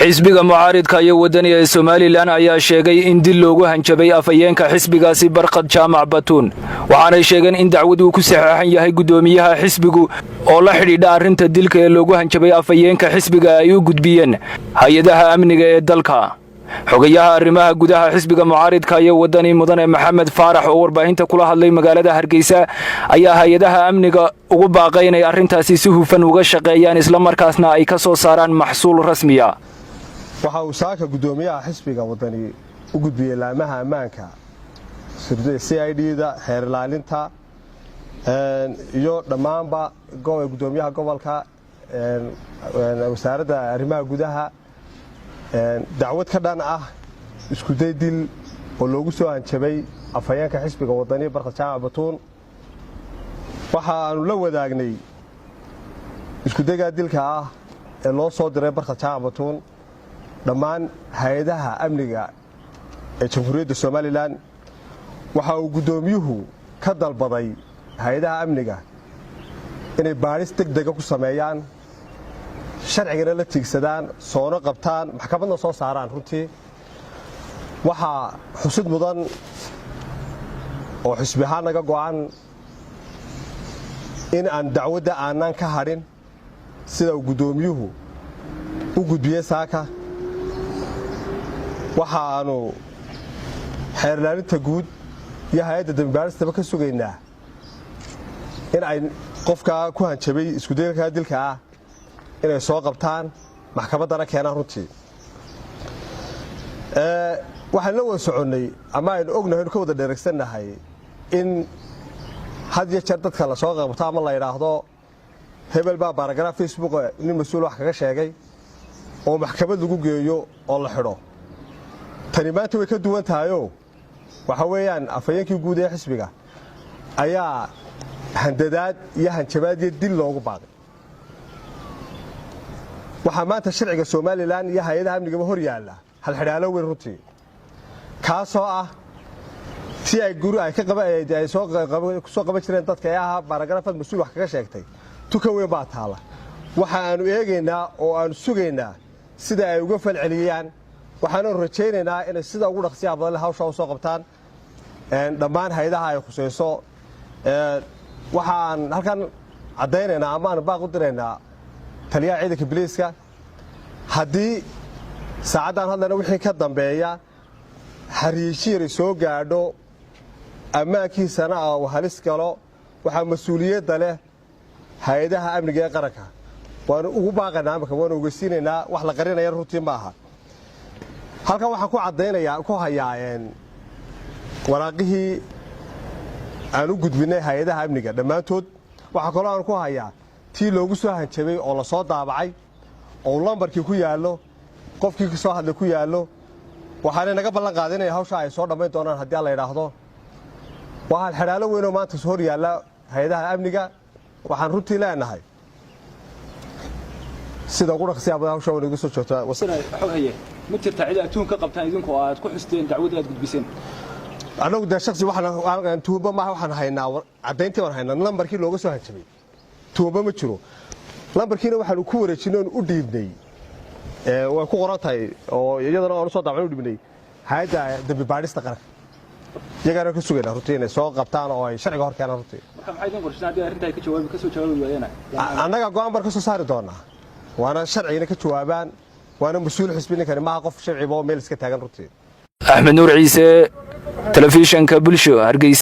Xisbiga mucaaridka iyo Waddani ee Somaliland ayaa sheegay in dil loogu hanjabay afhayeenka xisbigaasi, Barkhad Jaamac Batuun. Waxaanay sheegeen in dacwad uu ku saxeexan yahay guddoomiyaha xisbigu oo la xidhiidha arrinta dilka ee loogu hanjabay afhayeenka xisbiga ay u gudbiyeen hay-adaha amniga ee dalka. Xogayaha arrimaha gudaha xisbiga mucaaridka iyo Waddani, mudane Maxamed Faarax, oo warbaahinta kula hadlay magaalada Hargeysa, ayaa hay-adaha amniga ugu baaqay inay arrintaasi si hufan uga shaqeeyaan, islamarkaasna ay ka soo saaraan maxsuul rasmiya. Waxa uu saaka guddoomiyaha xisbiga Waddani u gudbiyey laamaha ammaanka, CID-da, xeer ilaalinta iyo dhammaanba guddoomiyaha gobolka, Wasaaradda Arrimaha Gudaha, dacwad ka dhan ah iskuday dil oo loogu soo hanjabay afhayeenka xisbiga Waddani, Barkhad Jaamac Batuun. Waxa aanu la wadaagnay iskudaygaa dilka ah ee loo soo diray Barkhad Jaamac Batuun dhammaan hay-adaha amniga ee Jamhuuriyadda Somaliland. Waxa uu guddoomiyuhu ka dalbaday hay-adaha amniga inay baadhis deg dega ku sameeyaan, sharcigana la tiigsadaan, soona qabtaan, maxkamadna soo saaraan. Runtii waxaa xusid mudan oo xisbi ahaan naga go'an in aan dacwadda aanaan ka hadhin sida uu guddoomiyuhu u gudbiyey saaka. Waxa aanu xeer ilaalinta guud iyo hay-adda dambibaadhistaba ka sugaynaa in ay qofkaa ku hanjabay iskudayalkaa dilka ah inay soo qabtaan, maxkamaddana keenaan. Runtii waxaan la wada soconnay ama aynu ognahay, aynu ka wada dheregsannahay in had iyo jeer dadka la soo qabto ama la yidhaahdo hebel baa paragraph Facebook nin mas-uul wax kaga sheegay oo maxkamad lagu geeyo oo la xidho. Tani maanta way ka duwan tahayoo waxa weeyaan afhayeenkii guud ee xisbiga ayaa handadaad iyo hanjabaad iyo dil loogu baaqay. Waxaa maanta sharciga Somaliland iyo hay-adaha amnigaba hor yaalla halxidhaalo weyn runtii, kaasoo ah si ay guri ay ka ay soo qaban jireen dadka ee ahaa paragraph-aad mas-uul wax kaga sheegtay. Tuka weyn baa taalla. Waxa aanu eegaynaa oo aanu sugaynaa sida ay uga falceliyaan. Waxaanu rajaynaynaa inay sida ugu dhaqsiyaha badan leh hawsha u soo qabtaan dhammaan hay-adaha ay khusayso. Waxaan halkan caddaynaynaa ama aanu baaq u diraynaa taliyaha ciidanka biliiska: haddii saacaddan hadlayna wixii ka dambeeya xariishi yari soo gaadho, ammaankiisana uu halis galo, waxaa mas-uuliyadda leh hay-adaha amniga ee qaranka. Waanu ugu baaqaynaa imaka, waanu ogeysiinaynaa. Wax la qarinaya runtii ma aha. Halkan waxaan ku caddaynayaa, ku hayaa waraaqihii aan u gudbinay hay-adaha amniga dhammaantood. Waxaa kaloo aan ku hayaa tii loogu soo hanjabay oo la soo daabacay oo lambarkii ku yaallo, qofkii ka soo hadlay ku yaallo. Waxaanay naga ballan qaadinaya hawshaa ay soo dhammayn doonaan haddii alla yidhaahdo. Waa halxidhaalo weynoo maanta hor yaalla hay-adaha amniga. Waxaan runtii leenahay sida ugu dhaqsiya badan hawshaa waynagu soo joogtaa. Xoghaye, ma jirtaa cid aad tuhun ka qabtaan idinku oo aad ku xusteen dacwadda aad gudbiseen? Annagu dee shaksi waxaan tuhumba maaha. Waxaan haynaa caddayntii baan haynaa lambarkii looga soo hanjabay. Tuhumba ma jiro. Lambarkiina waxaanu ku wareejinay oon u dhiibnay, way ku qoran tahay oo iyadana oonu soo daaban u dhiibnay hay-adda dambi baadhista qaranka. Iyagaana ka sugaynaa runtii inay soo qabtaan oo ay sharciga hor keenaan runtii. Marka maxay idin qorshaysaan haddii arrinta ay ka jawaabi ka soo jawaabi waayeen? Annaga go'aan baan ka soo saari doonaa, waana sharcigina ka jawaabaan, waana mas-uul xisbi ninkani, maaha qof sharciba oo meel iska taagan runtii. Axmed Nuur Ciise, Telefishanka Bulsho, Hargeysa.